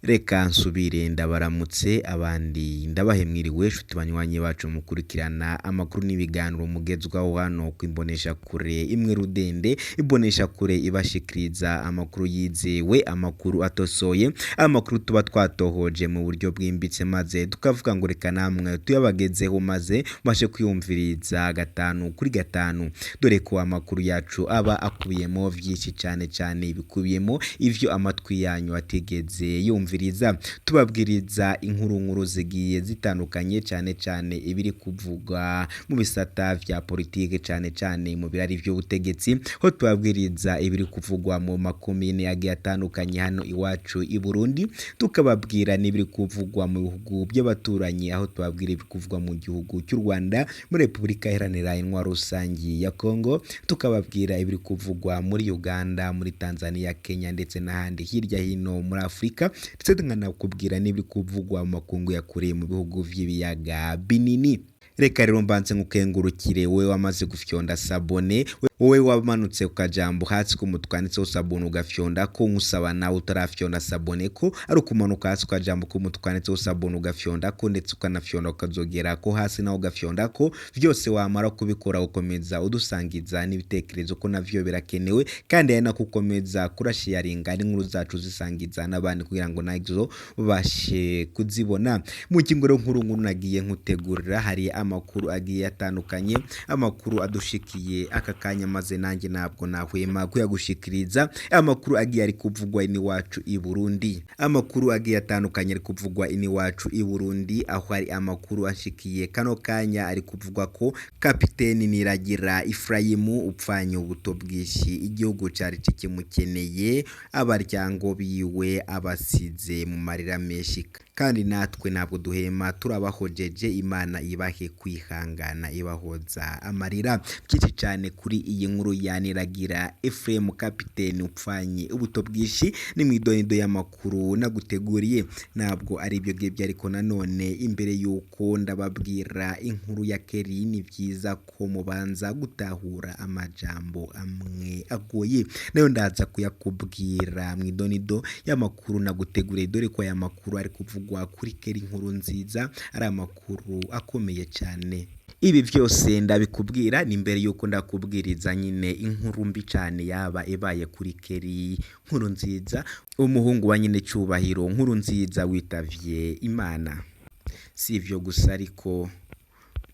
Reka nsubire ndabaramutse abandi ndabahe mwiriwe nshuti banywanyi bacu mukurikirana amakuru n'ibiganiro mugezwaho hano kw'imboneshakure imwe rudende, imboneshakure ibashikiriza amakuru yizewe, amakuru atosoye, amakuru tuba twatohoje mu buryo bwimbitse maze tukavuga ngo reka namwe tuyabagezeho maze mubashe kwiyumviriza gatanu kuri gatanu, dore ko amakuru yacu aba akubiyemo vyinshi cane cane ibikubiyemo ivyo amatwi yanyu atigeze yumviriza, tubabwiriza inkuru nkuru zigiye zitandukanye cane cane ibiri kuvugwa mu bisata vya politike cane cane mu birari vy'ubutegetsi, ho tubabwiriza ibiri kuvugwa mu makomine agiye atandukanye hano iwacu i Burundi, tukababwira n'ibiri kuvugwa mu bihugu vy'abaturanyi aho tubabwira ibiri kuvugwa mu gihugu c'u Rwanda, muri Repubulika Iharanira Intwaro Rusangi ya Kongo, tukababwira ibiri kuvugwa muri Uganda, muri Tanzania, Kenya ndetse n'ahandi hirya hino muri Afurika, ndetse tukanakubwira n'ibiri kuvugwa mu makungu ya kure mu bihugu vy'ibiyaga binini. Reka rero mbanze nkukengurukire wewe wamaze gufyonda sabone, wowe wamanutse ku kajambo hasi k'umutwe kanditseho sabone ugafyonda ko nkusaba nawe utarafyonda sabone ko ari ukumanuka hasi ku kajambo k'umutwe kanditseho sabone ugafyonda ko ndetse ukanafyonda ukazogera ko hasi nawe ugafyonda ko vyose wamara kubikora ukomeza udusangiza n'ibitekerezo ko navyo birakenewe kandi ari nako ukomeza kurasharinga n'inkuru zacu uzisangiza n'abandi kugira ngo nazo babashe kuzibona. Mu ngingo rero nkuru nkuru nagiye nkutegurira hari amakuru agiye atandukanye, amakuru adushikiye aka kanya maze nanjye ntabwo nahwema kuyagushikiriza, amakuru agiye ari kuvugwa iwacu i Burundi, amakuru agiye atandukanye ari kuvugwa iwacu i Burundi, aho hari amakuru ashikiye kano kanya ari kuvugwa ko Kapiteni Niragira Ifrayimu upfanye ubuto bwinshi igihugu cari kikimukeneye, abaryango biwe abasize mu marira menshi kandi natwe ntabwo duhema turabahojeje, Imana ibahe kwihangana ibahoza amarira. Byinshi cane kuri iyi nkuru ya Niragira Ephraim Kapiteni upfanye ubuto bwinshi ni mw'idonido y'amakuru naguteguriye, ntabwo ari ibyo ngibyo ariko nanone imbere yuko ndababwira inkuru ya Kelly ni vyiza ko mubanza gutahura amajambo amwe agoye, nayo ndaza kuyakubwira mw'idonido y'amakuru naguteguriye, dore ko aya makuru ari kuvugwa kuri Kelly inkuru nziza ari amakuru akomeye cane. Ibi vyose ndabikubwira ni mbere yuko ndakubwiriza nyine inkuru mbi cane yaba ibaye kuri Kelly nkuru nziza, umuhungu wa nyine Cubahiro nkuru nziza witavye Imana. Si ivyo gusa ariko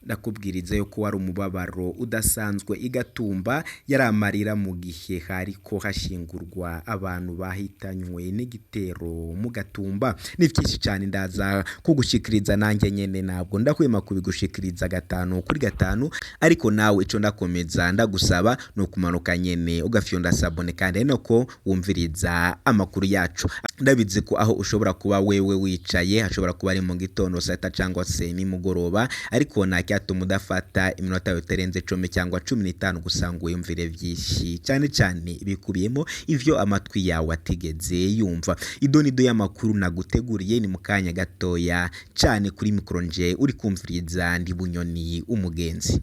ndakubwiriza yuko wari umubabaro udasanzwe igatumba yari amarira mu gihe hariko hashingurwa abantu bahitanywe n'igitero mu Gatumba. Ni vyinshi cane ndaza kugushikiriza nanjye nyene ntabwo ndahwema kubigushikiriza gatanu kuri gatanu, ariko nawe ico ndakomeza ndagusaba ni ukumanuka nyene ugafyonda sabone kandi ari nako wumviriza amakuru yacu. Ndabizi ko aho ushobora kuba wewe wicaye hashobora kuba ari mu gitondo saa sita cangwa se nimugoroba, ariko nta cyatuma udafata iminota yawe itarenze 10 cyangwa 15 gusa ngo wiyumvire vyinshi cane cane bikubiyemo ivyo amatwi yawe atigeze yumva. Idonido y'amakuru naguteguriye ni mu kanya gatoya cane kuri mikoro nje uri kumviriza ndi Bunyoni umugenzi.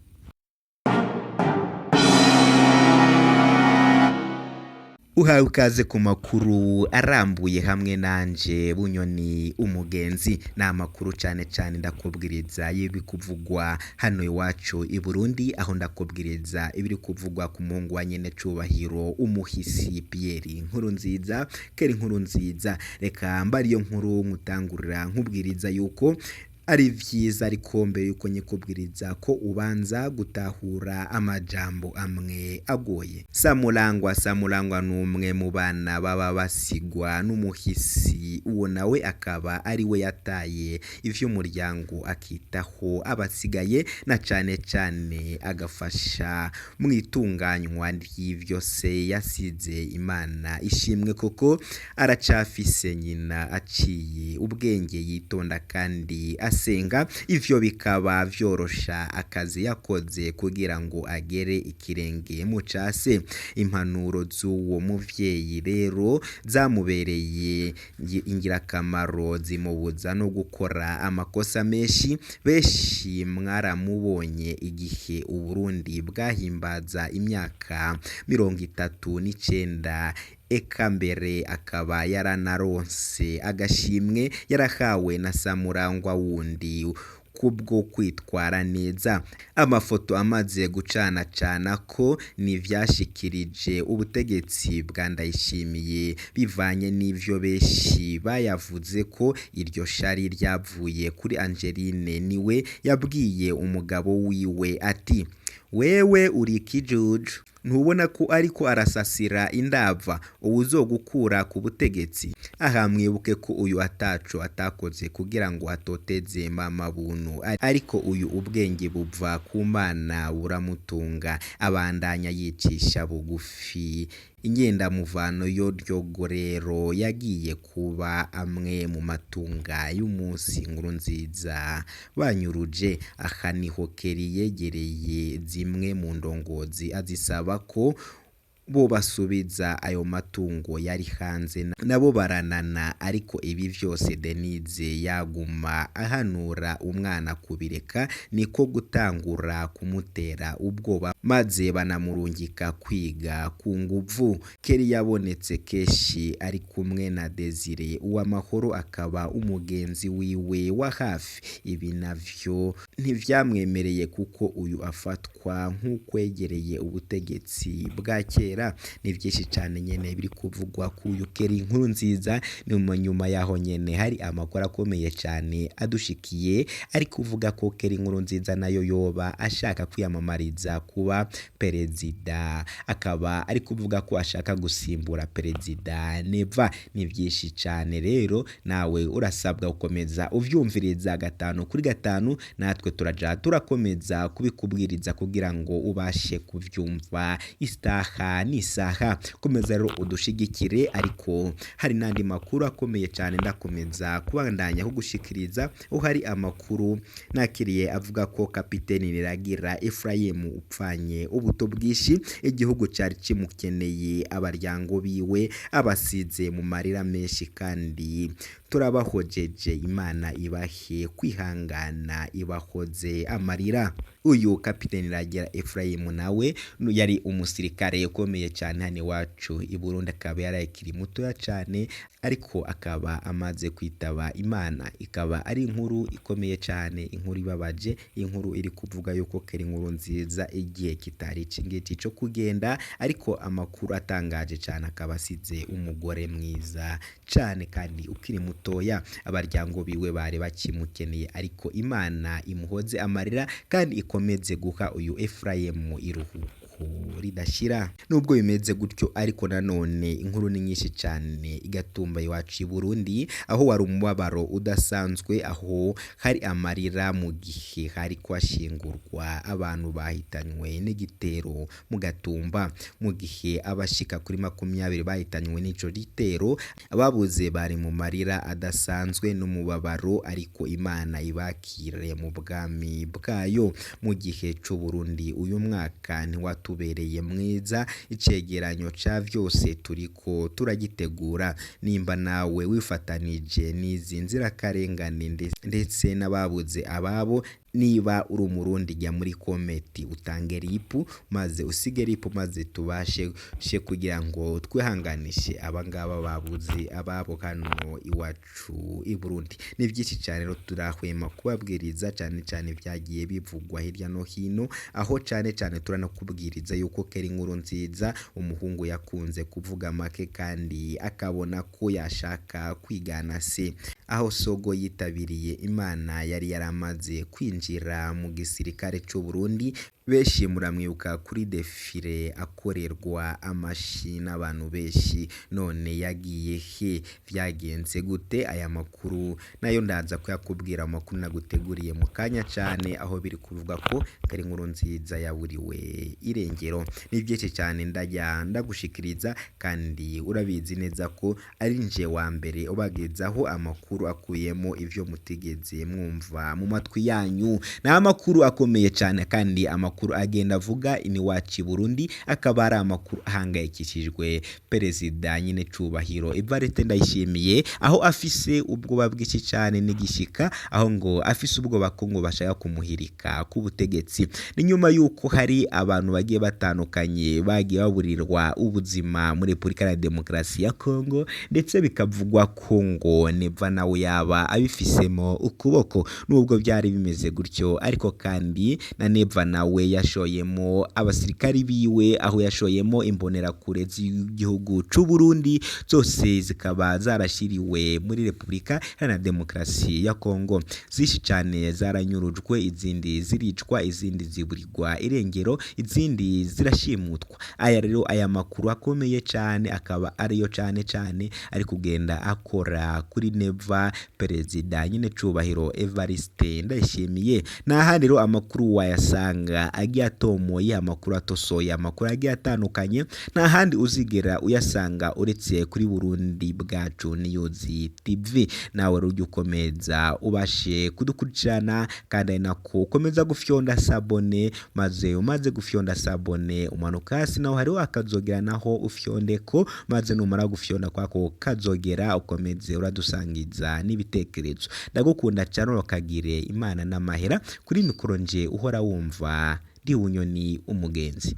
Uhawe ikaze ku makuru arambuye hamwe nanje Bunyoni umugenzi. Ni amakuru cane cane ndakubwiriza y'ibiri kuvugwa hano iwacu i Burundi, aho ndakubwiriza ibiri kuvugwa ku muhungu wa nyene Cubahiro umuhisi Pierre Nkurunziza, Kelly Nkurunziza. Reka mba ariyo nkuru nkutangurira nkubwiriza yuko ari vyiza, ariko mbere yuko nyikubwiriza ko ubanza gutahura amajambo amwe agoye. Samurangwa Samurangwa ni umwe mu bana baba basigwa n'umuhisi, uwo nawe akaba ari we yataye ivy'umuryango akitaho abasigaye na cane cane agafasha mu itunganywa ry'ivyo se yasize. Imana ishimwe koko aracafise nyina aciye ubwenge yitonda kandi asenga, ivyo bikaba vyorosha akazi yakoze kugira ngo agere ikirenge mu case. Impanuro z'uwo muvyeyi rero zamubereye ingirakamaro, zimubuza no gukora amakosa menshi. Benshi mwaramubonye igihe Uburundi bwahimbaza imyaka 39 Eka mbere akaba yaranaronse agashimwe yarahawe na Samurangwa wundi kubwo kwitwara neza. Amafoto amaze gucanacana ko n'ivyashikirije ubutegetsi bwa Ndayishimiye bivanye n'ivyo benshi bayavuze ko iryo shari ryavuye kuri Angeline, niwe yabwiye umugabo wiwe ati: "Wewe uri ikijuju, ntubona ko ariko arasasira indava uwuzogukura ku butegetsi?" Aha mwibuke ko uyu ataco atakoze kugira ngo atoteze mama buntu, ariko uyu ubwenge buva ku Mana buramutunga, abandanya yicisha bugufi. Ingendamuvano y'iryo yagiye kuba amwe mu matunga y'umunsi Nkurunziza banyuruje. Aha niho Kelly yegereye zimwe mu ndongozi azisaba ko bobasubiza ayo matungo yari hanze, nabo baranana. Ariko ibi vyose Denise yaguma ahanura umwana kubireka, niko gutangura kumutera ubwoba maze banamurungika kwiga ku nguvu. Kelly yabonetse kenshi ari kumwe na Desire Uwamahoro, akaba umugenzi wiwe wa hafi. Ibi navyo ntivyamwemereye kuko uyu afatwa nk'ukwegereye ubutegetsi bwa kera. Ni vyinshi cane nyene biri kuvugwa k'uyu Kelly Nkurunziza. Ni nyuma yaho nyene hari amakuru akomeye cane adushikiye ari kuvuga ko Kelly Nkurunziza nayo yoba ashaka kwiyamamariza kuba perezida, akaba ari kuvuga ko ashaka gusimbura perezida Neva. Ni vyinshi cane rero, nawe urasabwa gukomeza uvyumviriza gatanu kuri gatanu, natwe turaja turakomeza kubikubwiriza kugira ngo ubashe kuvyumva isaha n'isaha. Komeza rero udushigikire, ariko hari n'andi makuru akomeye cane ndakomeza kubandanya kugushikiriza. Hari amakuru nakiriye avuga ko kapiteni Niragira Ephraim upfanye ubuto bwinshi, igihugu cari kimukeneye, abaryango biwe abasize mu marira menshi, kandi turabahojeje. Imana ibahe kwihangana, ibahoze amarira. Uyu kapiteni Niragira Ephraim nawe yari umusirikare ukomeye cane hano iwacu i Burundi, akaba yarakiri mutoya cane, ariko akaba amaze kwitaba Imana. Ikaba ari inkuru ikomeye cane, inkuru ibabaje, inkuru iri kuvuga yuko Kelly Nkurunziza igihe kitari iki co kugenda, ariko amakuru atangaje cane akaba asize umugore mwiza cane kandi ukiri mutoya. Abaryango biwe bari bakimukeneye, ariko Imana imuhoze amarira kandi ikomeze guha uyu Ephraim iruhuko ridashira. Nubwo bimeze gutyo ariko nanone inkuru ni nyinshi cane igatumba iwacu i Burundi, aho wari umubabaro udasanzwe, aho hari amarira mu gihe hari kwashingurwa abantu bahitanywe n'igitero mu Gatumba, mu gihe abashika kuri 20 bahitanywe n'ico gitero, ababuze bari mu marira adasanzwe n'umubabaro, ariko Imana ibakire mu bwami bwayo. Mu gihe c'Uburundi uyu mwaka ntiwatubereye mwiza, icegeranyo ca vyose turiko turagitegura. Nimba nawe wifatanije n'izi nzirakarengane ndetse n'ababuze ababo, niba uri umurundi jya muri kometi utange ripu, maze usige ripu, maze tubashe kugira ngo twihanganishe abangaba babuze ababo hano iwacu i Burundi. Ni vyinshi cane rero turahwema kubabwiriza, cane cane vyagiye bivugwa hirya no hino, aho cane cane turanakubwiriza yuko Kelly Nkurunziza umuhungu yakunze kuvuga make kandi akabona ko yashaka kwigana se. Aho Sogo yitabiriye Imana yari yaramaze kwinjira mu gisirikare c'u Burundi, benshi muramwibuka kuri defile akorerwa amashi n'abantu benshi, none yagiye he? Vyagenze gute? Aya makuru nayo ndaza kuyakubwira mu makuru naguteguriye mu kanya cane, aho biri kuvuga ko Kelly Nkurunziza yaburiwe irengero. Ni vyinshi cane ndajya ndagushikiriza, kandi urabizi neza ko ari nje wa mbere ubagezaho amakuru akuyemo ivyo mutigeze mwumva mu matwi yanyu. Ni amakuru akomeye cane kandi amakuru amakuru agenda avuga iniwacu i Burundi, akaba ari amakuru ahangayikishijwe perezida nyine cubahiro Evariste Ndayishimiye, aho afise ubwoba bwinshi cane n'igishika, aho ngo afise ubwoba ko ngo bashaka kumuhirika ku butegetsi. Ni nyuma yuko hari abantu bagiye batandukanye bagiye baburirwa ubuzima muri Repubulika ya Demokarasi ya Kongo, ndetse bikavugwa ko ngo Neva nawe yaba abifisemo ukuboko. Nubwo byari bimeze gutyo ariko kandi na Neva nawe yashoyemo abasirikari biwe, aho yashoyemo imbonerakure z'igihugu c'u Burundi, zose zikaba zarashiriwe muri Repubulika Iharanira Demokarasi ya Kongo. Zinshi cane zaranyurujwe, izindi ziricwa, izindi ziburirwa irengero, izindi zirashimutwa. Aya rero aya makuru akomeye cane akaba ariyo cane cane ari kugenda akora kuri Neva, perezida nyine cubahiro Evariste Ndayishimiye. Nahandi rero amakuru wayasanga agiye atomoye, amakuru atosoye, amakuru agiye atandukanye, nta handi uzigera uyasanga uretse kuri Burundi Bwacu News TV. Nawe rero ujye ukomeza ubashe kudukurikirana, kandi ari nako ukomeza gufyonda sabone, maze umaze gufyonda sabone umanuka hasi naho hariho akazogera, naho ufyondeko, maze numara gufyonda kwako kazogera ukomeze uradusangiza n'ibitekerezo. Ndagukunda cane, urakagire Imana n'amahera. Kuri mikoro nje uhora wumva ndi Bunyoni umugenzi.